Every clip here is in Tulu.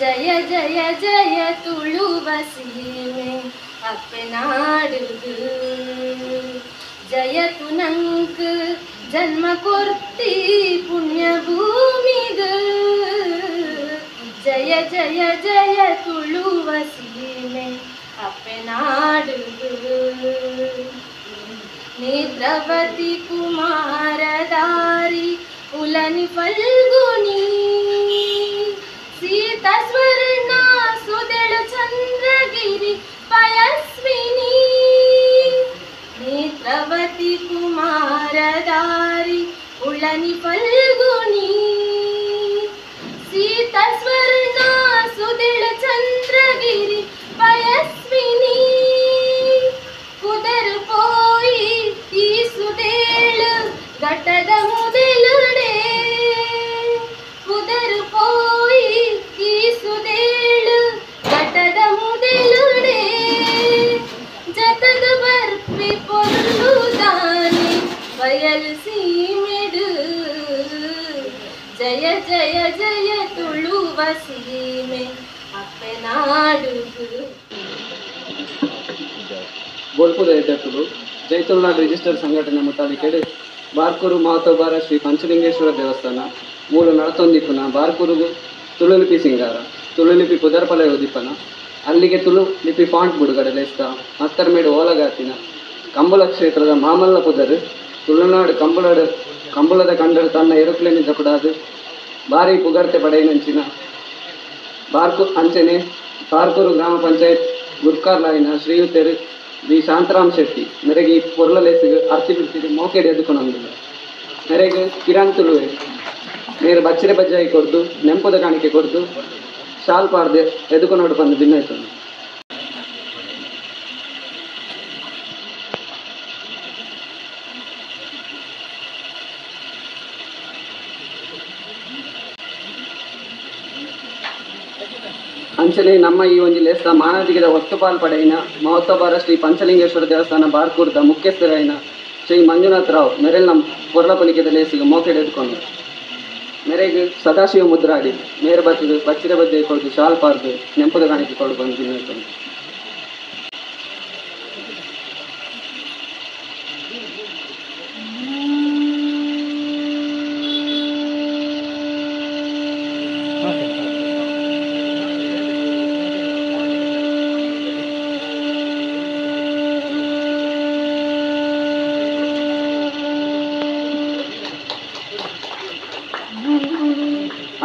ಜಯ ಜಯ ಜಯ ತುಳುವ ಸೀಮೆ ಅಪ್ಪೆನಾಡುಗು. ಜಯ ತುನಂಕ್ ಜನ್ಮ ಕೊರ್ತಿ ಪುಣ್ಯ ಭೂಮಿಗು. ಜಯ ಜಯ ಜಯ ತುಳುವ ಸೀಮೆ ಅಪ್ಪೆನಾಡುಗು. ನೇತ್ರವತಿ ಕುಮಾರದಾರಿ ಉಲನಿ ಫಲ್ಗುನಿ ಸೀತಾ ಸ್ವರ್ಣ ಸುದೆಳು ಚಂದ್ರಗಿರಿ ಪಯಸ್ವಿನಿ. ನೇತ್ರವತಿ ಕುಮಾರದಾರಿ ಉಳನಿ ಫಲ್ಗುನಿ ಸೀತಾ ಸ್ವರ್ಣ ಸುದೆಳು ಚಂದ್ರಗಿರಿ ಪಯಸ್ವಿನಿ. ಕುದರು ಪೋಯಿ ಈ ಸುದೇಳು ಘಟದ ಮುದೆಲುಡೆ. ಕುದರು ಪೋಯಿ ಈ ಸುದೇಳು ಘಟದ ಮುದೆಲುಡೆ. ಜತದ ಬರ್ಪಿ ಪೊರ್ಲು ದಾನಿ ಬಯಲು ಸೀಮೆಡು. ಜಯ ಜಯ ಜಯ ತುಳುವ ಸೀಮೆ ಅಪ್ಪೆನಾಡುಗು. ಗೋಲ್ಪುದ ಎಡ್ಡಕ್ಕುಲು ಜೈ ತುಳುನಾಡು ರಿಜಿಸ್ಟರ್ ಸಂಘಟನೆ ಮುತಾಲಿಕೆಡ್ ಬಾರ್ಕೂರು ಮಹತೋಬಾರ ಶ್ರೀ ಪಂಚಲಿಂಗೇಶ್ವರ ದೇವಸ್ಥಾನ ಮೂಲು ನಡತೊಂದಿಪ್ಪುನ ಬಾರ್ಕೂರುಗು ತುಳುಲಿಪಿ ಸಿಂಗಾರ ತುಳುಲಿಪಿ ಪುದರ್ಪಲೆ ಉದಿಪ್ಪನ ಅಲ್ಲಿಗೆ ತುಳು ಲಿಪಿ ಫಾಂಟ್ ಬುಡುಗಡೆ ಲೇಸ್ತ ಮತ್ತರ್ಮೇಡು ಓಲಗಾತಿನ ಕಂಬುಲ ಕ್ಷೇತ್ರದ ಮಾಮಲ್ಲ ಪುದರ್ ತುಳುನಾಡು ಕಂಬುಲಡು ಕಂಬುಲದ ಕಂಡರು ತನ್ನ ಎರುಕ್ಲೆನಿ ಜಪುಡಾದು ಭಾರಿ ಪುಗರ್ತೆ ಪಡೆಯಿನಂಚಿನ ಬಾರ್ಕು ಅಂಚನೆ ಬಾರ್ಕೂರು ಗ್ರಾಮ ಪಂಚಾಯತ್ ಗುರ್ಕಾರ್ಲಾಯಿನ ಶ್ರೀಯುತರು ವಿ ಶಾಂತರಾಮ್ ಶೆಟ್ಟಿ ಮೆರೆಗೆ ಈ ಪೊರ್ಲಲೇಸಿಗೆ ಅರ್ತಿ ಬಿಡ್ತಿದ್ದು ಮೋಕೆಡೆ ಎದ್ದುಕೊಂಡೊಂದಿಲ್ಲ. ಮೆರೆಗೆ ಕಿರಣ್ ತುಳುವೆ ಮೇರು ಬಚ್ಚಿರೆ ಬಜ್ಜಾಯಿ ಕೊಡ್ದು ನೆಂಪುದ ಕಾಣಿಕೆ ಕೊಡ್ದು ಶಾಲ್ ಪಾಡ್ದೆ ಎದ್ದುಕೊನೋಡು ಬಂದು ಭಿನ್ನಾಯ್ತು. ಅಂಚನೆ ನಮ್ಮ ಈ ಒಂಜಿ ಲೇಸ್ದ ಮಾನದಿಗದ ಒತ್ತುಪಾಲ್ ಪಡೆಯಿನ ಮಹತ್ವಬಾರ ಶ್ರೀ ಪಂಚಲಿಂಗೇಶ್ವರ ದೇವಸ್ಥಾನ ಬಾರ್ಕೂರ್ದ ಮುಖ್ಯಸ್ಥರಾಯಿನ ಶ್ರೀ ಮಂಜುನಾಥ್ ರಾವ್ ಮೆರೆಲ್ನ ಪೊರ್ಲಪಲಿಕೆದ ಲೇಸಿಗೆ ಮೋಕೆಡೆ ಎದ್ಕೊಂಡು ಮೆರೆಗ್ ಸದಾಶಿವ ಮುದ್ರಾಡಿ ಮೇರು ಬತ್ತಿದು ಬಚ್ಚಿರ ಬಜ್ಜೆ ಕೊಡ್ದು ಶಾಲ್ ಪಾರ್ದು ನೆಂಪುದ ಕಾಣಿಕೆ ಕೊಡು ಬಂದು.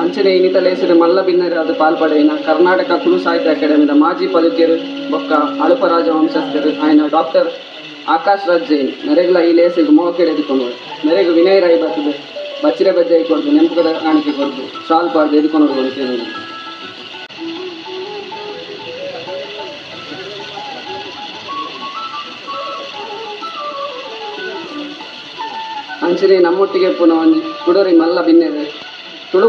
ಅಂಚನೆ ಇನ್ನಿತ ಲೇಸಿನ ಮಲ್ಲ ಬಿನ್ನರಾದ ಪಾಲ್ಪಡೆಯಿನ ಕರ್ನಾಟಕ ತುಳು ಸಾಹಿತ್ಯ ಅಕಾಡೆಮಿದ ಮಾಜಿ ಪದುಕೆರು ಬೊಕ್ಕ ಅಳುಪ ರಾಜವಂಶಸ್ಥರು ఆయన ಡಾಕ್ಟರ್ ಆಕಾಶ್ ರಾಜ್ ಜೈನ್ ಮೆರೆಗ್ಲ ಈ ಲೇಸಿಗೆ ಮೋಕೆಡೆ ಎದ್ಕೊಂಡು ಮೆರೆಗ್ ವಿನಯ್ ರಾಯ್ ಬರ್ತದೆ ಬಚ್ಚಿರೆ ಬಜ್ಜಾಯಿ ಕೊಡ್ದು ನೆಂಪುದ ಕಾಣಿಕೆ ಕೊಡ್ದು ಶಾಲ್ ಪಾಡ್ದು ಎದ್ಕೊಂಡು ಹೋಗ್ತೇನೆ. ಅಂಚನೆ ನಮ್ಮೊಟ್ಟಿಗೆ ಪುನಃ ಒಂಜಿ ಕುಡೋರಿ ಮಲ್ಲ ಬಿನ್ನೆರು ತುಳು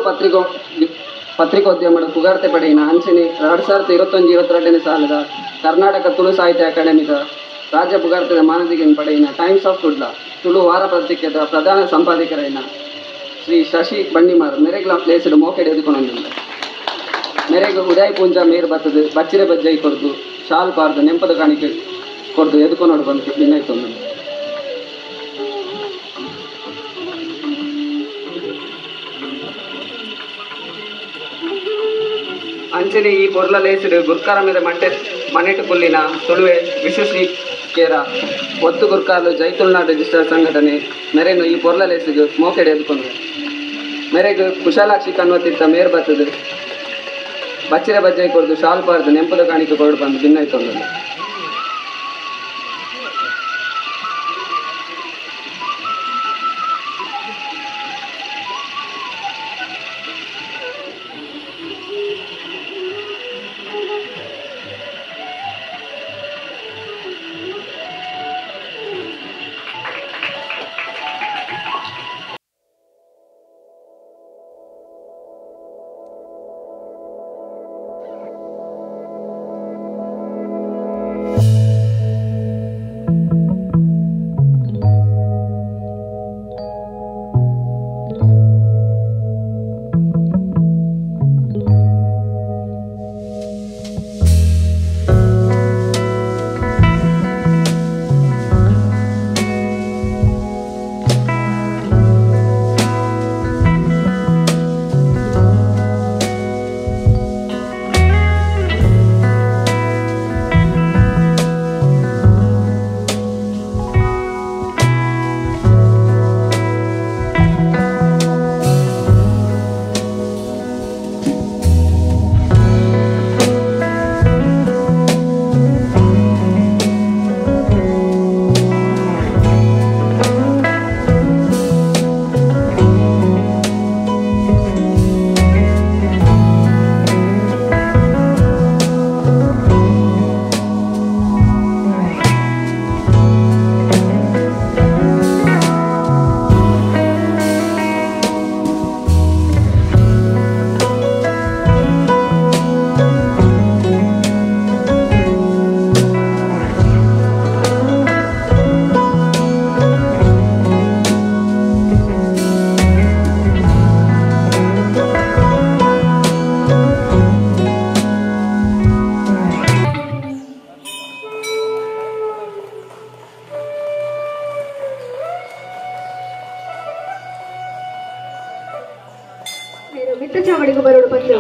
ಪತ್ರಿಕೋದ್ಯಮದ ಪುಗಾರ್ತೆ ಪಡೆಯಿನ ಅಂಚನೆ 2021-22 ಸಾಲದ ಕರ್ನಾಟಕ ತುಳು ಸಾಹಿತ್ಯ ಅಕಾಡೆಮಿದ ರಾಜ್ಯ ಪುಗಾರ್ತೆದ ಮಾನದಿಗೆಯನ್ನು ಪಡೆಯಿನ ಟೈಮ್ಸ್ ಆಫ್ ಕುಡ್ಲ ತುಳು ವಾರಪತ್ರಿಕೆದ ಪ್ರಧಾನ ಸಂಪಾದಕರಾಯಿನ ಶ್ರೀ ಶಶಿ ಬಂಡಿಮಾರ್ ಮೆರೆಗ್ಲ ಪ್ಲೇಸ್ಡ್ ಮೋಕೆಡೆ ಎದ್ದುಕೊಂಡೊಂದಿಲ್ಲ. ಮೆರೆಗ್ ಉದಯ್ ಪೂಂಜಾ ಮೇರು ಬತ್ತದು ಬಚ್ಚಿರೆ ಬಜ್ಜೈ ಕೊಡ್ದು ಶಾಲ್ ಪಾರ್ದು ನೆಂಪದ ಕಾಣಿಕೆ ಕೊಡ್ದು ಎದ್ದುಕೊನೋಡು ಬಂದು ಭಿನ್ನಾಯ್ತೊಂದು. ಅಂಚನೆ ಈ ಪೊರ್ಲ ಲೇಸಿಡು ಗುರ್ಕಾರ ಮೇಲೆ ಮಟ್ಟೆ ಮನೆಟು ಪುಲ್ಲಿನ ತುಳುವೆ ವಿಶ್ವಶ್ರೀ ಕೇರ ಒತ್ತು ಗುರ್ಕಾರ್ಲು ಜೈ ತುಳುನಾಡು ರಿಜಿಸ್ಟರ್ ಸಂಘಟನೆ ಮೆರೆನು ಈ ಪೊರ್ಲ ಲೇಸಿಗೆ ಮೋಕೆಡೆ ಎದ್ಕೊಂಡು ಮೆರೆಗ್ ಕುಶಾಲಾಕ್ಷಿ ಕಣ್ವತಿತ್ತ ಮೇರ್ ಬತ್ತದು ಬಚ್ಚಿರ ಬಜ್ಜೈ ಕೊಡ್ದು ಶಾಲ್ ಪಾರ್ದು ನೆಂಪುದ ಕಾಣಿಕೆ ಕೊಡು ಬಂದು ಭಿನ್ನಾಯ್ತೊಂದು.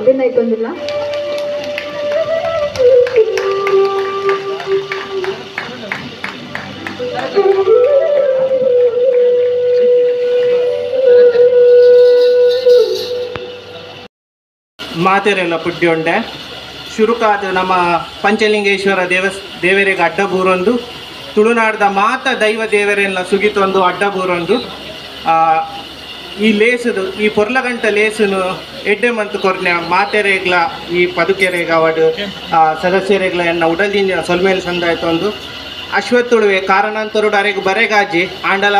ಬಿನ್ನೈತೊಂದಿಲ್ಲ. ಮಾತೆರೆಲ್ಲ ಪುಡ್ಯೊಂಡೆ ಶುರುಕಾದ ನಮ್ಮ ಪಂಚಲಿಂಗೇಶ್ವರ ದೇವರಿಗೆ ಅಡ್ಡಬೂರೊಂದು ತುಳುನಾಡದ ಮಾತ ದೈವ ದೇವರೆಲ್ಲ ಸುಗಿತೊಂದು ಅಡ್ಡಬೂರೊಂದು ಈ ಲೇಸುದು ಈ ಪೊರ್ಲಗಂಟ ಲೇಸುನು ಎಡ್ಡೆ ಮಂತು ಕೊರ್ನೆ ಮಾತೆರೆಗ್ಲ ಈ ಪದುಕೆರೆಗ ಅವಡು ಸದಸ್ಯರೆಗ್ಲ ಎನ್ನ ಉಡಲ್ದಿಂಜಿನ ಸೊಲ್ಮೇಲೆ ಸಂದಾಯ್ತೊಂದು ಅಶ್ವತ್ಥುಳುವೆ ಕಾರಣಾಂತರುಡು ಅರೆಗ್ ಬರೆಗಾಜಿ ಆಂಡಲ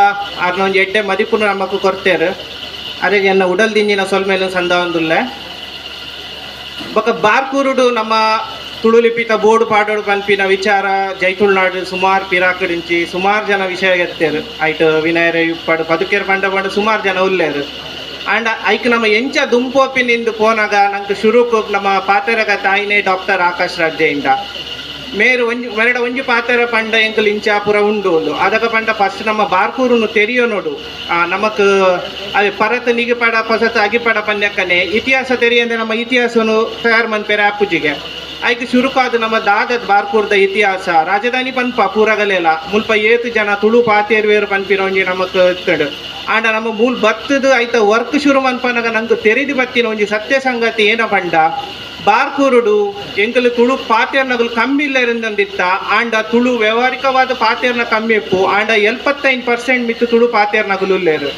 ಅರ್ನೊಂಜಿ ಎಡ್ಡೆ ಮದಿಪುನು ನಮಕ್ ಕೊರ್ತೇರು ಅರೆಗೆ ಎನ್ನ ಉಡಲ್ದಿಂಜಿನ ಸೊಲ್ಮೇಲೆ ಸಂದಾವೊಂದುಲ್ಲೆ. ಬೊಕ ಬಾರ್ಕೂರುಡು ನಮ್ಮ ತುಳುಲಿಪಿತ ಬೋರ್ಡು ಪಾಡೋಡು ಪನ್ಪಿನ ವಿಚಾರ ಜೈತುಳ್ನಾಡು ಸುಮಾರು ಪಿರಾಕುಡಿಂಚಿ ಸುಮಾರು ಜನ ವಿಷಯ ಎತ್ತೇರು ಐಟ್ ವಿನಯರ ಇಪ್ಪಡು ಪದುಕೇರು ಪಂಡ ಪಂಡ ಸುಮಾರು ಜನ ಉಲ್ಲೇರು. ಆಂಡ ಐಕ್ ನಮ್ಮ ಎಂಚ ದುಂಪೋಪಿ ನಿಂದು ಪೋನಾಗ ನಂಗೆ ಶುರುಕು ನಮ್ಮ ಪಾತೆರಗ ತಾಯಿನೇ ಡಾಕ್ಟರ್ ಆಕಾಶ್ ರಾಜ್ಯಿಂದ ಮೇರು ಒಂಜಿ ಮೆರಡ ಒಂಜಿ ಪಾತೆರ ಪಂಡ ಎಂಕಲ್ ಇಂಚಾಪುರ ಉಂಡು ಒಂದು ಅದಕ ಪಂಡ ಫಸ್ಟ್ ನಮ್ಮ ಬಾರ್ಕೂರುನು ತೆರಿಯೋ ನೋಡು ನಮಕ್ ಅದೇ ಪರತ್ ನಿಗಿಪಡ ಪಸತ್ ಅಗಿಪಡ ಪನ್ಯಕ್ಕನೆ ಇತಿಹಾಸ ತೆರಿಯಂದ್ರೆ ನಮ್ಮ ಇತಿಹಾಸನು ತಯಾರು ಮನ್ಪೇರೆ ಅಪ್ಪುಜಿಗೆ ಐಕ್ ಶುರುಕಾದ ನಮ್ಮ ದಾದದ ಬಾರ್ಕೂರ್ದ ಇತಿಹಾಸ ರಾಜಧಾನಿ ಪನ್ಪ ಪೂರಗಲೆಲ್ಲ ಮುಲ್ಪ ಏತು ಜನ ತುಳು ಪಾತೇರ್ವೇರು ಪನ್ಪಿನ ಒಂಜಿ ನಮಕ್ ಇತ್ತಡು. ಆಂಡ ನಮ್ಮ ಮೂಲ ಬತ್ತದು ಐತ ವರ್ಕ್ ಶುರು ಮನ್ಪನಾಗ ನಂಗೆ ತೆರೆದು ಬತ್ತಿನ ಒಂಜಿ ಸತ್ಯ ಸಂಗತಿ ಏನ ಪಂಡ ಬಾರ್ಕೂರುಡು ಎಂಕಲು ತುಳು ಪಾತೇರ್ನಗಲು ಕಮ್ಮಿ ಇಲ್ಲರಿಂದಂದಿತ್ತ ಆಂಡ ತುಳು ವ್ಯವಹಾರಿಕವಾದ ಪಾತೇರ್ನ ಕಮ್ಮಿ ಇಪ್ಪು ಆಂಡ 75% ಮಿತ್ತು ತುಳು ಪಾತೇರ್ನಗಲು ಉಲ್ಲೇರು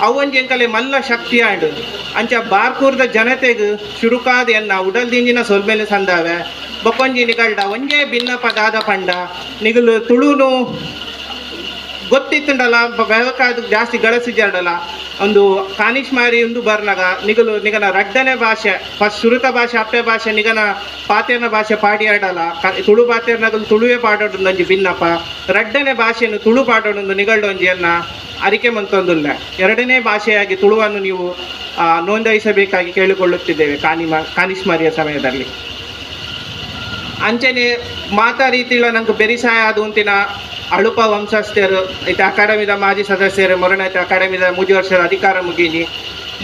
ಅವೊಂಜಿ ಎಂಕಲೆ ಮಲ್ಲ ಶಕ್ತಿ ಆಂಡು ಅಂಚ ಬಾರ್ಕೂರ್ದ ಜನತೆಗ್ ಶುರುಕಾದ ಎನ್ನ ಉಡಲ್ದಿಂಜಿನ ಸೊಲ್ಮೇಲೆ ಸಂದಾವೆ ಬೊಕ್ಕೊಂಜಿ ನಿಗಲ್ಡ ಒಂಜೇ ಭಿನ್ನ ಪದಾದ ಪಂಡ ನಿಗಲು ತುಳುನು ಗೊತ್ತಿತ್ತುಂಡಲ್ಲ ವ್ಯವಕಾದ ಜಾಸ್ತಿ ಗಳಸಿಜಾಡಲ್ಲ ಒಂದು ಕಾನಿಶ್ ಮಾರಿ ಒಂದು ಬರ್ನಾಗ ನಿಗಲು ನಿಗನ ರಡ್ಡನೆ ಭಾಷೆ ಫಸ್ಟ್ ಸುರುತ ಭಾಷೆ ಅಪ್ಪೆ ಭಾಷೆ ನಿಗನ ಪಾತೇರ್ನ ಭಾಷೆ ಪಾಡಿಯಾಡಲ್ಲ ತುಳು ಪಾತೇರ್ನಗಲು ತುಳುವೆ ಪಾಡೋಡೊಂದು ಭಿನ್ನಪ್ಪ ರಡ್ಡನೆ ಭಾಷೆಯನ್ನು ತುಳು ಪಾಡೋಡೊಂದು ನಿಗಲ್ಡೊಂಜಿಯನ್ನ ಅರಿಕೆ ಮಂತೊಂದುಲ್ಲ. ಎರಡನೇ ಭಾಷೆಯಾಗಿ ತುಳುವನ್ನು ನೀವು ನೋಂದಾಯಿಸಬೇಕಾಗಿ ಕೇಳಿಕೊಳ್ಳುತ್ತಿದ್ದೇವೆ ಕಾನಿಷ್ಮಾರಿಯ ಸಮಯದಲ್ಲಿ. ಅಂಚನೆ ಮಾತಾ ರೀತಿಗಳ ನಂಗೆ ಬೆರಿಸಾಯ ಅದು ಅಂತಿನ ಅಳುಪ ವಂಶಸ್ಥರು ಐತೆ ಅಕಾಡೆಮಿದ ಮಾಜಿ ಸದಸ್ಯರು ಮೊರನೈತೆ ಅಕಾಡೆಮಿದ 3 ವರ್ಷದ ಅಧಿಕಾರ ಮುಗೀನಿ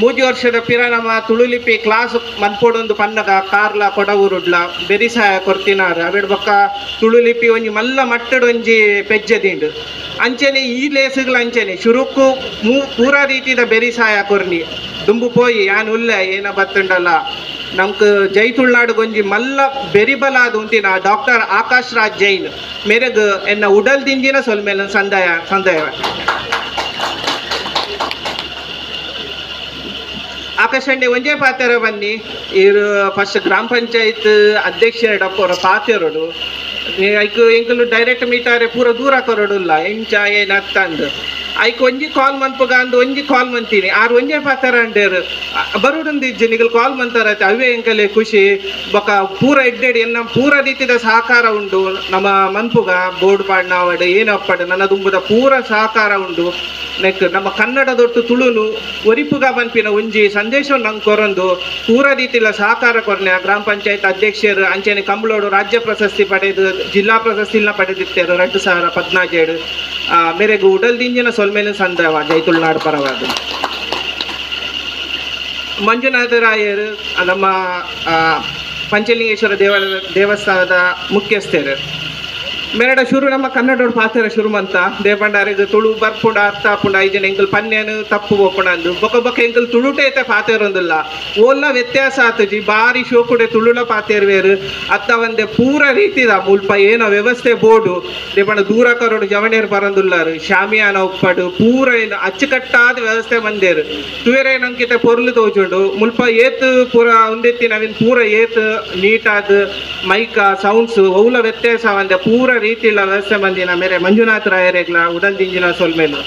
3 ವರ್ಷದ ಪಿರ ನಮ್ಮ ತುಳುಲಿಪಿ ಕ್ಲಾಸ್ ಮನ್ಪೋಡೊಂದು ಪನ್ನಗ ಕಾರ್ಲ ಕೊಡವೂರುಡ್ಲ ಬೆರಿಸಾಯ ಕೊರ್ತಿನಾರು ಅವೆಡ್ ಬೊಕ್ಕ ತುಳುಲಿಪಿ ಒಂಜಿ ಮಲ್ಲ ಮಟ್ಟಡೊಂಜಿ ಪೆಜ್ಜೆ ದಿಂಡು ಅಂಚನೆ ಈ ಲೇಸುಗಳ ಅಂಚನೆ ಶುರುಕು ಪೂರಾ ರೀತಿದ ಬೆರಿಸಾಯ ಕೊರ್ನಿ ದುಂಬು ಪೋಯಿ ಯಾನ್ ಉಲ್ಲ ಏನ ಬತ್ತುಂಡಲ್ಲ ನಮ್ಗೆ ಜೈ ತುಳುನಾಡುಗೊಂಜಿ ಮಲ್ಲ ಬೆರಿಬಲ ಅದು ಉಂಟಿನ ಡಾಕ್ಟರ್ ಆಕಾಶ್ ರಾಜ್ ಜೈನ್ ಮೇರೆಗ್ ಎನ್ನ ಉಡಲ್ ದಿಂಜಿನ ಸೊಲ್ಮೇಲ ಸಂದಾಯ ಸಂದಾಯ ಆಕಾಶಂಡೆ ಒಂಜೇ ಪಾತೆರ ಬನ್ನಿ ಇರು ಫಸ್ಟ್ ಗ್ರಾಮ ಪಂಚಾಯತ್ ಅಧ್ಯಕ್ಷರ ಪಾತೆರೋಡು ಐಕ್ ಎಂಕಲು ಡೈರೆಕ್ಟ್ ಮೀಟಾರೆ ಪೂರ ದೂರ ಕೊರಡುಲ್ಲ ಎಂಚ ಏನತ್ತಂದು ಐಕ್ ಒಂಜಿ ಕಾಲ್ ಮನ್ಪುಗ ಅಂದು ಒಂಜಿ ಕಾಲ್ ಮಂತೀನಿ ಆರು ಒಂಜೇ ಪಾತರ ಅಂಡೇರು ಬರುಡೊಂದು ಇಜ್ಜಿ ನಿಗಲ್ ಕಾಲ್ ಮಂತಾರ ಅವೇ ಎಂಕಲೆ ಖುಷಿ ಬೊಕ ಪೂರ ಎಡ್ಡೆಡ್ ಎನ್ನ ಪೂರ ರೀತಿದ ಸಹಕಾರ ಉಂಡು ನಮ್ಮ ಮನ್ಪುಗ ಬೋರ್ಡ್ ಪಾಡ್ನಾವಡು ಏನಪ್ಪಡು ನನ್ನ ದುಂಬುದ ಪೂರ ಸಹಕಾರ ಉಂಡು ನೆಕ್ ನಮ್ಮ ಕನ್ನಡದೊಟ್ಟು ತುಳುನು ಒರಿಪುಗ ಪನ್ಪಿನ ಒಂಜಿ ಸಂದೇಶ ನಂಗೆ ಕೊರೊಂದು ಪೂರ ರೀತಿಲ ಸಹಕಾರ ಕೊರ್ನೆ ಗ್ರಾಮ ಪಂಚಾಯತ್ ಅಧ್ಯಕ್ಷರು ಅಂಚನೆ ಕಂಬಳೋಡು ರಾಜ್ಯ ಪ್ರಶಸ್ತಿ ಪಡೆದು ಜಿಲ್ಲಾ ಪ್ರಶಸ್ತಿನ ಪಡೆದಿತ್ತೇರು 2014 ಮೇರೆಗೆ ಉಡಲ್ದಿಂಜಿನ ಸೊಲ್ಮೇಲೆ ಸಂದವ ಜೈ ತುಳುನಾಡು ಪರವಾದ ಮಂಜುನಾಥ ರಾಯರು ನಮ್ಮ ಪಂಚಲಿಂಗೇಶ್ವರ ದೇವಸ್ಥಾನದ ಮುಖ್ಯಸ್ಥರು ಮೇರಡ ಶುರು ನಮ್ಮ ಕನ್ನಡೋಡು ಪಾತ್ರ ಶುರು ಮಂತ ದೇಪಂಡಾರಿಗೆ ತುಳು ಬರ್ಪುಂಡ ಅರ್ಥ ಆಪುಂಡ ಐಜನ ಎಂಕಲ್ ಪನ್ಯನು ತಪ್ಪು ಬೋಪುಂಡ ಅಂದು ಬೊಕ ಬೊಕ ಎಂಕಲ್ ತುಳುಟೇತ ಪಾತೆರೊಂದಿಲ್ಲ ಓಲ್ಲ ವ್ಯತ್ಯಾಸ ಆತುಜಿ ಬಾರಿ ಶೋಕುಡೆ ತುಳುಳ ಪಾತೆರ್ವೇರು ಅತ್ತ ಒಂದೆ ಪೂರ ರೀತಿದ ಮುಲ್ಪ ಏನೋ ವ್ಯವಸ್ಥೆ ಬೋರ್ಡು ದೇಪಂಡ ದೂರ ಕರೋಡು ಜವಣೇರು ಬರಂದುಲ್ಲಾರು ಶಾಮಿಯಾನ ಉಪ್ಪಡು ಪೂರ ಏನು ಅಚ್ಚುಕಟ್ಟಾದ ವ್ಯವಸ್ಥೆ ಬಂದೇರು ತುವೇರೆ ನಂಕಿತ ಪೊರ್ಲು ತೋಜುಂಡು ಮುಲ್ಪ ಏತ್ ಪೂರ ಉಂದೆತ್ತಿ ನವಿನ್ ಪೂರ ಏತ್ ನೀಟಾದ ಮೈಕ ಸೌಂಡ್ಸ್ ಓಲ ವ್ಯತ್ಯಾಸ ಒಂದೆ ಪೂರ ರೀತಿಯ ವ್ಯವಸ್ಥೆ ಬಂದಿನ ಮೇರೆ ಮಂಜುನಾಥ ರಾಯರೇಗ್ಲ ಉಡಲ್ ದಿಂಜಿನ ಸೊಲ್ಮೇಲು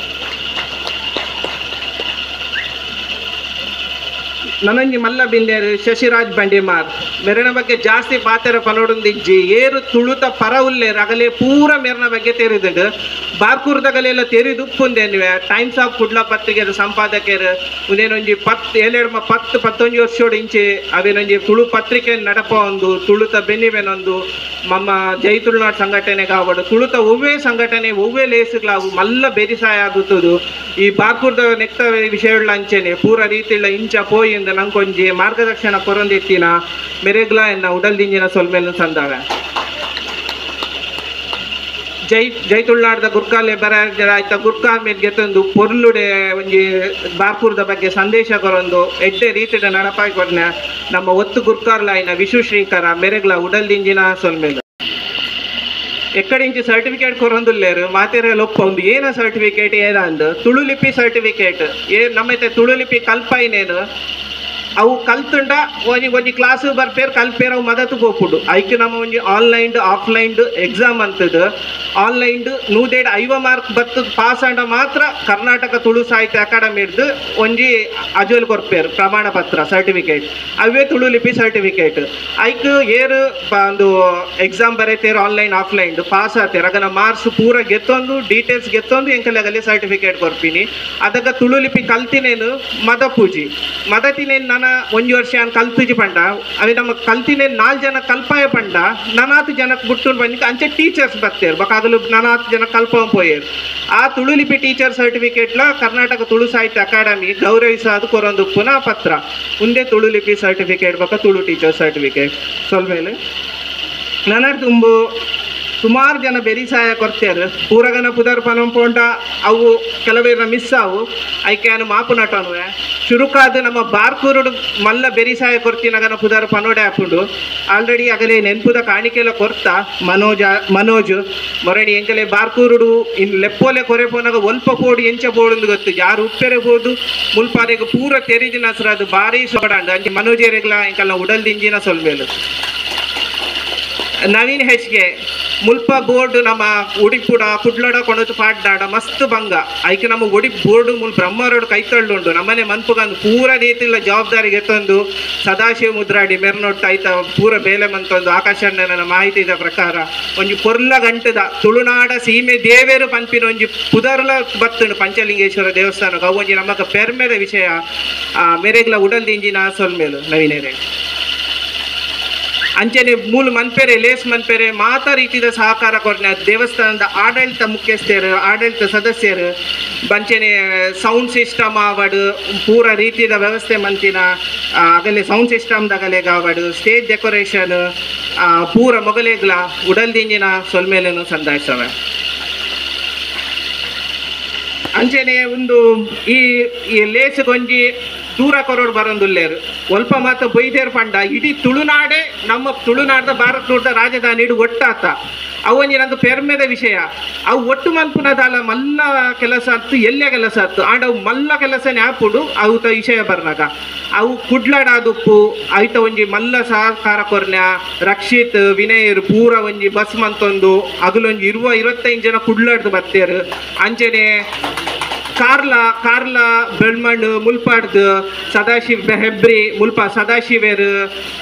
ನನಂಜಿ ಮಲ್ಲ ಬಿಂದೇರು ಶಶಿರಾಜ್ ಬಂಡಿಮಾರ್ ಮೆರನ ಬಗ್ಗೆ ಜಾಸ್ತಿ ಪಾತೆರ ಪನೋಡೊಂದಿಜ್ಜಿ ಏರು ತುಳುತ ಪರ ಉಲ್ಲೆ ರಗಲೆ ಪೂರ ಮೆರನ ಬಗ್ಗೆ ತೆರಿದುಂಡು ಬಾರ್ಕೂರ್ದಗಲೆಲ್ಲ ತೆರಿದುಪ್ಪುಂದೇನುವೆ ಟೈಮ್ಸ್ ಆಫ್ ಕುಡ್ಲ ಪತ್ರಿಕೆದ ಸಂಪಾದಕರು ಉಂದೇನೊಂಜಿ 7 10 11 ವರ್ಷೋಡು ಇಂಚೆ ಅವೇನೊಂಜಿ ತುಳು ಪತ್ರಿಕೆ ನಡಪ ಒಂದು ತುಳುತ ಬೆನ್ನಿವೆನೊಂದು ಮಮ್ಮ ಜೈ ತುಳುನಾಡು ಸಂಘಟನೆಗಾವಡು ತುಳುತ ಒವ್ವೇ ಸಂಘಟನೆ ಒವ್ವೇ ಲೇಸುಗಳಾವು ಮಲ್ಲ ಬೆರಿಸಾಯ ಆಗುತ್ತದು ಈ ಬಾರ್ಕೂರ್ದ ನೆಕ್ತ ವಿಷಯಗಳ ಅಂಚೆನೆ ಪೂರ ರೀತಿಯ ಇಂಚ ಪೋಯಿ ಇಂದ ನಂಕೊಂಜಿ ಮಾರ್ಗದರ್ಶನ ಕೊರೊಂದಿತ್ತಿನ ಮೆರೆಗ್ಲಾ ಎನ್ನ ಉಡಲ್ದಿಂಜಿನ ಸೊಲ್ಮೆಲು ಸಂದಾವೆ. ಜೈ ಜೈ ತುಳುನಾಡ್ದ ಗುರ್ಕಾಲೆ ಬರ ಆಯ್ತ ಗುರ್ಕಾಲ್ ಮೇಲೆ ಗೆತ್ತೊಂದು ಪೊರ್ಲುಡೆ ಒಂಜಿ ಬಾರ್ಕೂರ್ದ ಬಗ್ಗೆ ಸಂದೇಶ ಕೊರೊಂದು ಎಡ್ಡೆ ರೀತಿಯ ನಡಪಾಯಿ ಕೊರ್ನ ನಮ್ಮ ಒತ್ತು ಗುರ್ಕಾರ್ಲಾಯಿನ ವಿಶು ಶ್ರೀಕರ ಮೆರೆಗ್ಲ ಉಡಲ್ದಿಂಜಿನ ಸೊಲ್ಮೇಲು. ಎಕ್ಕಡಿಂಚಿ ಸರ್ಟಿಫಿಕೇಟ್ ಕೊರೊಂದುಲ್ಲೇರು ಮಾತೆರೆ ಲೊಪ್ಪ ಒಂದು ಏನ ಸರ್ಟಿಫಿಕೇಟ್ ಏನ ಅಂದು ತುಳು ಲಿಪಿ ಸರ್ಟಿಫಿಕೇಟ್ ಏ ನಮ್ಮೈತೆ ತುಳು ಲಿಪಿ ಕಲ್ಪಾಯಿನೇನು ಅವು ಕಲ್ತುಂಡ ಒಂಜಿ ಒಂಜಿ ಕ್ಲಾಸ್ ಬರ್ಪೇರು ಕಲ್ಪೇರು ಅವು ಮದತು ಪೋಪುಂಡು. ಐಕ್ ನಮ್ಮ ಒಂಜಿ online offline exam ಅಂತದ್ದು ಆನ್ಲೈನ್ 150 ಮಾರ್ಕ್ ಬತ್ತು ಪಾಸ್ ಆಂಡ ಮಾತ್ರ ಕರ್ನಾಟಕ ತುಳು ಸಾಹಿತ್ಯ ಅಕಾಡೆಮಿ ಹಿಡ್ದು ಒಂಜಿ ಅಜೋಲ್ ಕೊರ್ಪೇರು ಪ್ರಮಾಣ ಪತ್ರ ಸರ್ಟಿಫಿಕೇಟ್ ಅವೇ ತುಳು ಲಿಪಿ ಸರ್ಟಿಫಿಕೇಟ್. ಐಕ್ ಏರು ಒಂದು ಎಕ್ಸಾಮ್ ಬರೀತೇರು online offline pass ಆತೇರು ಅದನ್ನ ಮಾರ್ಕ್ಸ್ ಪೂರ ಗೆತ್ತೊಂದು ಡೀಟೇಲ್ಸ್ ಗೆತ್ತೊಂದು ಎಂಕಲೆಗಲ್ಲಿ ಸರ್ಟಿಫಿಕೇಟ್ ಕೊರ್ಪಿನಿ. ಅದಕ್ಕೆ ತುಳು ಲಿಪಿ ಕಲ್ತಿನೇನು ಮದ ಪೂಜಿ ಮದತಿನೇನು ನನ್ನ ಒಂಜಿ ವರ್ಷ ಕಲ್ತುಜಿ ಪಂಡ ಅವೆ ನಮ್ಮ ಕಲ್ತಿನೇ 4 ಜನ ಕಲ್ಪಾಯ ಪಂಡ ನನಾತು ಜನಕ್ಕೆ ಬಿಟ್ಟು ಬಂದಿಕ್ಕೆ ಅಂಚೆ ಟೀಚರ್ಸ್ ಬರ್ತೇರು ಬಕಾಗಲು ನನಾತು ಜನ ಕಲ್ಪ ಪೋಯೇರು. ಆ ತುಳು ಲಿಪಿ ಟೀಚರ್ ಸರ್ಟಿಫಿಕೇಟ್ಲ ಕರ್ನಾಟಕ ತುಳು ಸಾಹಿತ್ಯ ಅಕಾಡೆಮಿ ಗೌರವಿಸಾದು ಕೊರೊಂದು ಪುನಃ ಪತ್ರ ಉಂದೇ ತುಳು ಲಿಪಿ ಸರ್ಟಿಫಿಕೇಟ್ ಬಕ ತುಳು ಟೀಚರ್ ಸರ್ಟಿಫಿಕೇಟ್. ಸೊಲ್ಮೇಲೆ ನನ್ನ ತುಂಬು ಸುಮಾರು ಜನ ಬೆರಿ ಸಹಾಯ ಕೊಡ್ತಾರೆ ಪೂರಗನ ಪುದರ್ ಪನಂಪೋಂಡ ಅವು ಕೆಲವೇರ ಮಿಸ್ ಆವು ಐಕೆ ಮಾಪು ನಟನುವೆ ಚುರುಕಾದ ನಮ್ಮ ಬಾರ್ಕೂರುಡು ಮಲ್ಲ ಬೆರಿ ಸಹಾಯ ಕೊರ್ತಿನಗನ ಪುದರ್ ಪನೋಡೆ ಹಾಪುಂಡು ಆಲ್ರೆಡಿ ಅಗಲೇ ನೆನ್ಪುದ ಕಾಣಿಕೆಲ್ಲ ಕೊರ್ತಾ ಮನೋಜ್ ಮೊರಣಿ ಎಂಕಲೆ ಬಾರ್ಕೂರುಡು ಇನ್ನು ಲೆಪ್ಪೋಲೆ ಕೊರೆಪೋನಾಗ ಒಲ್ಪ ಪೋಡು ಎಂಚ ಬೋಡು ಗೊತ್ತು ಯಾರು ಉಪ್ಪೆರೆ ಬೋದು ಮುಲ್ಪಾರೆಗ್ ಪೂರ ತೆರಿದಿನ ಹಸ್ರ ಅದು ಭಾರಿ ಸೊಗಡಾಂಡು ಅಂಚೆ ಮನೋಜೇರೆಗ್ಲ ಎಂಕಲ್ನ ಉಡಲ್ದಿಂಜಿನ ಸೊಲ್ಮೇಲು. ನವೀನ್ ಹೆಚ್ಗೆ ಮುಲ್ಪ ಬೋರ್ಡ್ ನಮ್ಮ ಉಡಿಪುಡ ಕುಡ್ಲಡ ಕೊಣತು ಪಾಡ್ದಾಡ ಮಸ್ತ್ ಭಂಗ ಐಕೆ ನಮ್ಮ ಉಡಿಪ್ ಬೋರ್ಡ್ ಮುಲ್ ಬ್ರಹ್ಮರೋಡ್ ಕೈತಳ್ಳುಂಡು ನಮ್ಮನೆ ಮನ್ಪುಗಂದು ಪೂರ ರೀತಿಯ ಜವಾಬ್ದಾರಿ ಗೆತ್ತೊಂದು ಸದಾಶಿವ ಮುದ್ರಾಡಿ ಮೆರ್ನೊಟ್ಟು ಐತ ಪೂರ ಬೇಲೆ ಮಂತೊಂದು ಆಕಾಶಣ್ಣನ ಮಾಹಿತಿದ ಪ್ರಕಾರ ಒಂಜಿ ಪೊರ್ಲ ಗಂಟದ ತುಳುನಾಡ ಸೀಮೆ ದೇವೇರು ಪನ್ಪಿನ ಒಂಜಿ ಪುದರ್ಲ ಬತ್ತುಂಡು ಪಂಚಲಿಂಗೇಶ್ವರ ದೇವಸ್ಥಾನ ಅವು ಒಂಜಿ ನಮಕ ಪೆರ್ಮೆದ ವಿಷಯ ಮೆರೆಗ್ಲ ಉಡಲ್ದಿಂಜಿನ ಸೊಲ್ಮೇಲು ನವೀನೇರೆ. ಅಂಚನೆ ಮೂಲ ಮನ್ಪೆರೆ ಲೇಸ್ ಮನ್ಪೆರೆ ಮಾತಾ ರೀತಿಯ ಸಹಕಾರ ಕೊರ್ನ ದೇವಸ್ಥಾನದ ಆಡಳಿತ ಮುಖ್ಯಸ್ಥರು ಆಡಳಿತ ಸದಸ್ಯರು ಬಂಚನೆ ಸೌಂಡ್ ಸಿಸ್ಟಮ್ ಆವಡು ಪೂರ ರೀತಿಯ ವ್ಯವಸ್ಥೆ ಮಂತಿನ ಅಗಲೆ ಸೌಂಡ್ ಸಿಸ್ಟಮ್ದಾಗಲೆಗ ಆವಡು ಸ್ಟೇಜ್ ಡೆಕೋರೇಷನ್ ಪೂರ ಮೊಗಲೆಗ್ಲ ಉಡಲ್ದಿಂಜಿನ ಸೊಲ್ಮೇಲೇನು ಸಂದಾಯಿಸವೆ. ಅಂಚನೆ ಒಂದು ಈ ಲೇಸ್ ಗೊಂಜಿ ದೂರ ಕೊರೋಡ್ ಬರೋದುಲ್ಲೇರು ಒಲ್ಪ ಮಾತ ಬೈದೇರ್ ಪಂಡ ಇಡೀ ತುಳುನಾಡೇ ನಮ್ಮ ತುಳುನಾಡ್ದ ಭಾರತ ರಾಜಧಾನಿ ಇಡು ಒಟ್ಟಾತ ಅವೊಂಜಿ ನಂಗೆ ಪೆರ್ಮೆದ ವಿಷಯ ಅವು ಒಟ್ಟು ಮಲ್ಪುನದಾಲ ಮಲ್ಲ ಕೆಲಸ ಆತು ಎಲ್ಲೇ ಕೆಲಸ ಆತು ಆಂಡ ಅವು ಮಲ್ಲ ಕೆಲಸನೇ ಆಪುಡು ಅವು ವಿಷಯ ಬರ್ನಾಗ ಅವು ಕುಡ್ಲಡಾದುಪ್ಪು ಐತ ಒಂಜಿ ಮಲ್ಲ ಸಹಕಾರ ಕೊರ್ನ ರಕ್ಷಿತ್ ವಿನಯರು ಪೂರ ಒಂಜಿ ಬಸ್ ಮಂತೊಂದು ಅಗಲೊಂಜಿ 20-25 ಜನ ಕುಡ್ಲಾಡ್ದು ಬತ್ತೇರು. ಅಂಚನೆ ಕಾರ್ಲ ಕಾರ್ಲ ಬೆಳ್ಮಣ್ಣು ಮುಲ್ಪಾಡ್ದು ಸದಾಶಿವ ಹೆಬ್ರಿ ಮುಲ್ಪ ಸದಾಶಿವೇರು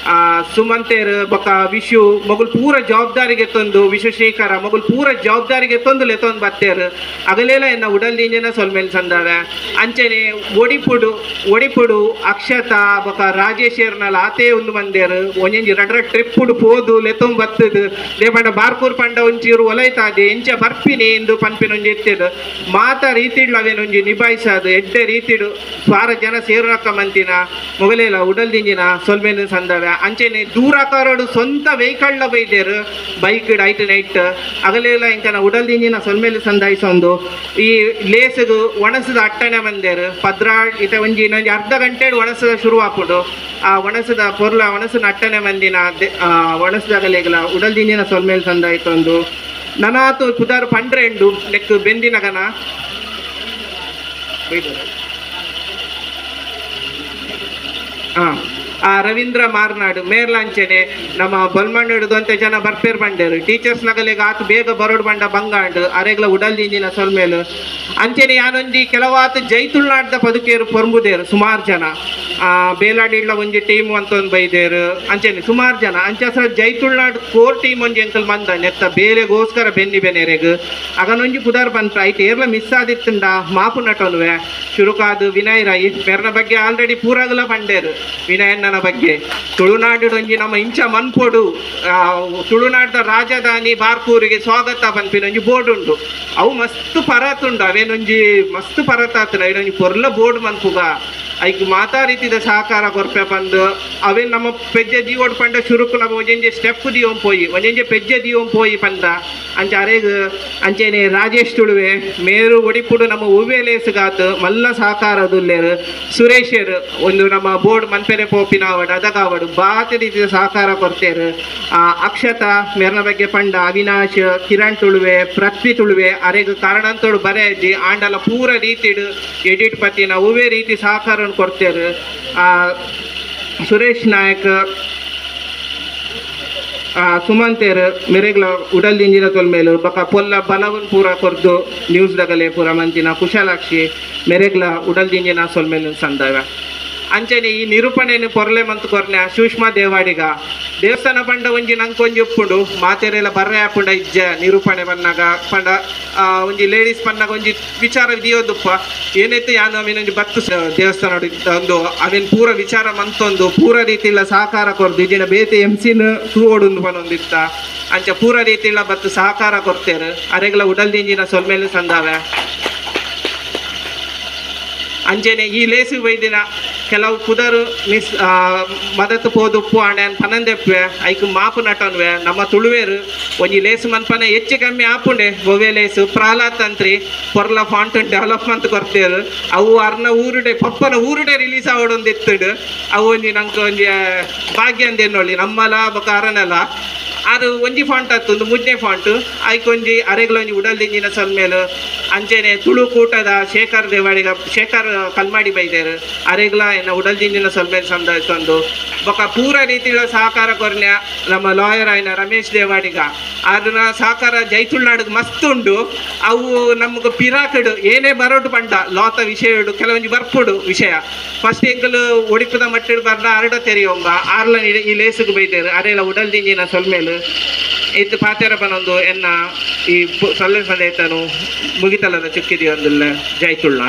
ಸುಮಂತೇರು ಬೊಕ ವಿಶು ಮಗುಲ್ ಪೂರ ಜವಾಬ್ದಾರಿಗೆ ತಂದು ವಿಶ್ವಶೇಖರ ಮಗುಲ್ ಪೂರ ಜವಾಬ್ದಾರಿಗೆ ತಂದು ಲೆತ್ತೊಂದು ಬತ್ತೇರು ಅಗಲೇಲ ಎನ್ನ ಉಡಲ್ದಿಂಜನ ಸೊಲ್ಮೇಲ್ ಸಂದಾವೆ. ಅಂಚನೆ ಒಡಿಪುಡು ಒಡಿಪುಡು ಅಕ್ಷತಾ ಬೊಕ ರಾಜೇಶೇರ್ನಲ್ಲ ಆತೇ ಒಂದು ಮಂದೇರು ಒಂಜೊಂಜಿ ರಡ್ರ ಟ್ರಿಪ್ಪುಡು ಪೋದು ಲೆತ್ತೊಂದು ಬತ್ತದು ದೇಪಂಡ ಬಾರ್ಕೂರ್ ಪಂಡ ಒಂಚೂರು ಒಲೈತಾದೆ ಎಂಚ ಬರ್ಪಿನಿ ಎಂದು ಪನ್ಪಿನ ಒಂಜಿ ಎತ್ತಿಡು ಮಾತಾ ರೀತಿಡ್ಲ ಅವೇನು ಒಂಜಿ ನಿಭಾಯಿಸದು ಎಡ್ಡೆ ರೀತಿಡು ಸ್ವಾರ ಜನ ಸೇರುನಕ್ಕ ಮಂತಿನ ಮೊಗಲೇಲ ಉಡಲ್ದಿಂಜಿನ ಸೊಲ್ಮೇಲು ಸಂದವೆ. ಅಂಚೆನೆ ದೂರಕಾರೋಡು ಸ್ವಂತ ವೆಹಿಕಲ್ನ ಬೈದೇರು bike ಐಟ್ ನೈಟ್ ಅಗಲೇಲ ಇಂಕನ ಉಡಲ್ದಿಂಜಿನ ಸೊಲ್ಮೇಲು ಸಂದಾಯಿಸೊಂದು ಈ ಲೇಸುಗು ಒಣಸದ ಅಟ್ಟಣೆ ಬಂದೇರು ಪದ್ರಾ ಇತ ಒಂಜಿ ಇನ್ನೊಂಜಿ ಅರ್ಧ ಗಂಟೆ ಒಣಸದ ಶುರು ಆಪುಂಡು ಆ ಒಣಸದ ಪೊರ್ಲ ಒಣಸಿನ ಅಟ್ಟಣೆ ಮಂದಿನ ಒಣಸದಾಗಲೇಗಲ ಉಡಲ್ದಿಂಜಿನ ಸೊಲ್ಮೇಲು ಸಂದಾಯಿತೊಂದು ನನಾತು ಪುದಾರ್ ಪಂಡ್ರೆಂಡು ನೆಕ್ ಬೆಂದಿನಗನ ಆ ರವೀಂದ್ರ ಮಾರ್ನಾಡು ಮೇರ್ಲಾಂಚನೆ ನಮ್ಮ ಬಲ್ಮಣ್ಣು ಜನ ಬರ್ಪೇರ್ ಬಂಡೇರು ಟೀಚರ್ಸ್ ನಗಲಿಗೆ ಆತು ಬೇಗ ಬರೋಡು ಬಂಡ ಬಂಗಾಂಡು ಅರೆಗ್ಲ ಉಡಲ್ದಿಂಜಿನ ಸೊಲ್ಮೇಲು. ಅಂಚನೆ ಯಾನೊಂಜಿ ಕೆಲವಾತು ಜೈತುಳ್ನಾಡ್ದ ಪದುಕೇರು ಪೊರ್ಂಬುದೇರು ಸುಮಾರು ಜನ ಬೇಲಾಡಿಡ್ಲ ಒಂಜಿ ಟೀಮ್ ಅಂತೊಂದು ಬೈದೇರು ಅಂಚನೆ ಸುಮಾರು ಜನ ಅಂಚೆ ಸರ್ ಜೈತುಳ್ನಾಡ್ ಕೋರ್ ಟೀಮ್ ಒಂಜಿ ಅಂಕಲ್ ಮಂದ ನೆತ್ತ ಬೇಲೆಗೋಸ್ಕರ ಬೆನ್ನಿ ಬೆನೆರೆಗ್ ಅಗನೊಂಜಿ ಪುದಾರ್ ಬಂತ ಐತೆ ಏರ್ಲ ಮಿಸ್ ಆದಿತ್ತುಂಡ ಮಾಪು ನಟೋನುವೆ ಚುರುಕಾದು ವಿನಯ್ ರೈ ಮೇರ್ನ ಬಗ್ಗೆ ಆಲ್ರೆಡಿ ಪೂರಾಗಲ ಬಂಡೇರು ವಿನಯಣ್ಣನ ಬಗ್ಗೆ ತುಳುನಾಡು ಒಂಜಿ ನಮ್ಮ ಇಂಚ ಮನ್ಪೊಡು ತುಳುನಾಡ್ದ ರಾಜಧಾನಿ ಬಾರ್ಕೂರಿಗೆ ಸ್ವಾಗತ ಪನ್ಪಿನ ಒಂಜಿ ಬೋರ್ಡ್ ಉಂಡು ಅವು ಮಸ್ತ್ ಪರತುಂಡು ಅವೇನೊಂಜಿ ಮಸ್ತ್ ಪರತಾತುಂಡು ಅವೇನೊಂಜಿ ಪೊರ್ಲ ಬೋರ್ಡ್ ಮನ್ಪುಗ ಐಕ್ ಮಾತಾ ರೀತಿದ ಸಹಕಾರ ಕೊರ್ಪೆ ಪಂದು ಅವೇನು ನಮ್ಮ ಪೆಜ್ಜೆ ದೀವೋಡ್ ಪಂಡ ಶುರುಕು ನಮ್ಮ ಒಂಜೊಂಜೆ ಸ್ಟೆಪ್ ದಿಯೋಂ ಪೋಯಿ ಒಂಜೊಂಜೆ ಪೆಜ್ಜೆ ದಿಯೋಂ ಪೋಯಿ ಪಂದ ಅಂಚ ಅರೇಗ್ ಅಂಚೆನೆ ರಾಜೇಶ್ ತುಳುವೆ ಮೇರು ಒಡಿಪುಡು ನಮ್ಮ ಒವ್ವೆ ಲೇಸುಗಾತು ಮಲ್ಲ ಸಹಕಾರ ದುಲ್ಲೇರು ಸುರೇಶರು ಒಂದು ನಮ್ಮ ಬೋರ್ಡ್ ಮನ್ಪೆರೆ ಪೋಪಿನಾವಡು ಅದಗಾವಡು ಬಾತಿ ರೀತಿಯ ಸಹಕಾರ ಕೊರ್ತೇರು ಅಕ್ಷತಾ ಮೇರ್ನ ಬಗ್ಗೆ ಪಂಡ ಅವಿನಾಶ್ ಕಿರಣ್ ತುಳುವೆ ಪೃಥ್ವಿ ತುಳುವೆ ಅರೆಗ್ ಕಾರಣಂತೋಡು ಬರೆ ಅಜ್ಜಿ ಆಂಡಲ ಪೂರ ರೀತಿಡು ಎಡಿಟ್ ಪತ್ತಿನ ಒವ್ವೆ ರೀತಿ ಸಹಕಾರ ಕೊಡ್ತೇರು ಸುರೇಶ್ ನಾಯಕ್ ಸುಮಂತೇರ್ ಮೆರೆಗ್ಲ ಉಡಲ್ ದಿಂಜಿನ ತೊಲ್ಮೇಲು ಬಕ ಪೊಲ್ಲ ಬಲವನ್ ಪೂರ ಕೊರ್ದು ನ್ಯೂಸ್ ದಗಲೆ ಪೂರ ಮಂತಿನ ಕುಶಾಲಾಕ್ಷಿ ಮೆರೆಗ್ಲ ಉಡಲ್ ದಿಂಜಿನ ಸೊಲ್ಮೇಲು ಸಂದವ ಅಂಚನೆ ಈ ನಿರೂಪಣೆಯನ್ನು ಪೊರ್ಲೆ ಮಂತ್ ಕೊರ್ನೆ ಸೂಷ್ಮ ದೇವಾಡಿಗ ದೇವಸ್ಥಾನ ಪಂಡ ಒಂಜಿ ನಂಗೆ ಒಂಜಿ ಉಪ್ಪುಂಡು ಮಾತೆರೆಲ್ಲ ಬರ್ರೆ ಆಪುಂಡ ಇಜ್ಜ ನಿರೂಪಣೆ ಬನ್ನಾಗ ಪಂಡ ಒಂಜಿ ಲೇಡೀಸ್ ಪನ್ನಾಗ ಒಂಜಿ ವಿಚಾರ ದಿಯೋದುಪ್ಪ ಏನೈತೆ ಯಾನು ಅವಿನೊಂಜಿ ಬತ್ತು ದೇವಸ್ಥಾನ ಒಂದು ಅವಿನ ಪೂರ ವಿಚಾರ ಮಂತೊಂದು ಪೂರ ರೀತಿಲ ಸಹಕಾರ ಕೊರ್ದು ಇಜಿನ ಬೇತೆ ಎಂ ಸಿನ ತೂವೊಡುಂದು ಪನೊಂದಿತ್ತ ಅಂಚ ಪೂರ ರೀತಿಲ ಬತ್ತು ಸಹಕಾರ ಕೊರ್ತೇರು ಅರೆಗ್ಲ ಉಡಲ್ ದಿಂಜಿನ ಸೊಲ್ಮೇಲೆ ಸಂದಾವೆ ಅಂಚೆನೆ ಈ ಲೇಸು ಬೈದಿನ ಕೆಲವು ಪುದರು ಮಿಸ್ ಮದತ್ ಪೋದುಪ್ಪು ಆಣೆ ಪನಂದೆಪ್ಪೆ ಐಕ್ ಮಾಪು ನಟನ್ವೆ ನಮ್ಮ ತುಳುವೇರು ಒಂಜಿ ಲೇಸು ಮನ್ಪನೆ ಹೆಚ್ಚು ಕಮ್ಮಿ ಆಪುಂಡೆ ಒವ್ವೆ ಲೇಸು ಪ್ರಹ್ಲಾದ್ ತಂತ್ರಿ ಪೊರ್ಲ ಫಾಂಟ್ ಡೆವಲಪ್ಮೆಂಟ್ ಕೊರ್ತೇರು ಅವು ಅರ್ನ ಊರುಡೆ ಪಪ್ಪನ ಊರುಡೆ ರಿಲೀಸ್ ಆವಡೊಂದು ಇತ್ತುಡು ಅವು ಒಂಜಿ ನಂಗೆ ಒಂಜಿ ಭಾಗ್ಯ ಅಂದೇನೊಳ್ಳಿ ನಮ್ಮಲ ಬೊಕ ಅರನಲ ಅದು ಒಂಜಿ ಫಾಂಟ್ ಆತು ಒಂದು ಮುಜ್ಜೆ ಫಾಂಟ್ ಐಕ್ ಒಂಜಿ ಅರೆಗ್ಲ ಒಂಜಿ ಉಡಲ್ ದಿಂಜಿನ ಸಲ್ಮೇಲು ಅಂಚೆನೆ ತುಳು ಕೂಟದ ಶೇಖರ್ ದೇವಾಡಿಗ ಶೇಖರ್ ಕಲ್ಮಾಡಿ ಬೈದೇರು ಅರೆಗ್ಲ ಎನ್ನ ಉಡಲ್ ದಿಂಜಿನ ಸಲ್ಮೇಲ್ ಸಂದಾಯ್ತೊಂದು ಬೊಕ ಪೂರ ರೀತಿಯ ಸಹಕಾರ ಕೊರ್ನ್ಯ ನಮ್ಮ ಲಾಯರ್ ಆಯ್ನ ರಮೇಶ್ ದೇವಾಡಿಗ ಅದನ್ನ ಸಹಕಾರ ಜೈತುಳ್ನಾಡಿಗೆ ಮಸ್ತ್ ಉಂಡು ಅವು ನಮಗೆ ಪಿರಾಕಡು ಏನೇ ಬರೋಡು ಪಂಡ ಲಾತ ವಿಷಯ ಕೆಲವೊಂಜಿ ಬರ್ಪುಡು ವಿಷಯ ಫಸ್ಟ್ ಎಂಕಲು ಒಡಿಪುದ ಮಟ್ಟಿಡು ಬರ್ನ ಅರಡ ತೆರಿಯೊಂಬ ಆರ್ಲ ಈ ಲೇಸುಗು ಬೈದೇರು ಅರೆಲ ಉಡಲ್ ದಿಂಜಿನ ಸೊಲ್ಮೇಲು ಇತ್ತು ಪಾತೆರ ಬನೊಂದು ಎನ್ನ ಈ ಸೊಲ್ಲೆ ಸಂದೇತನು ಮುಗಿತಲದ ಚುಕ್ಕಿದಿ ಒಂದುಲ್ಲ ಜೈತುಳ್ಳ.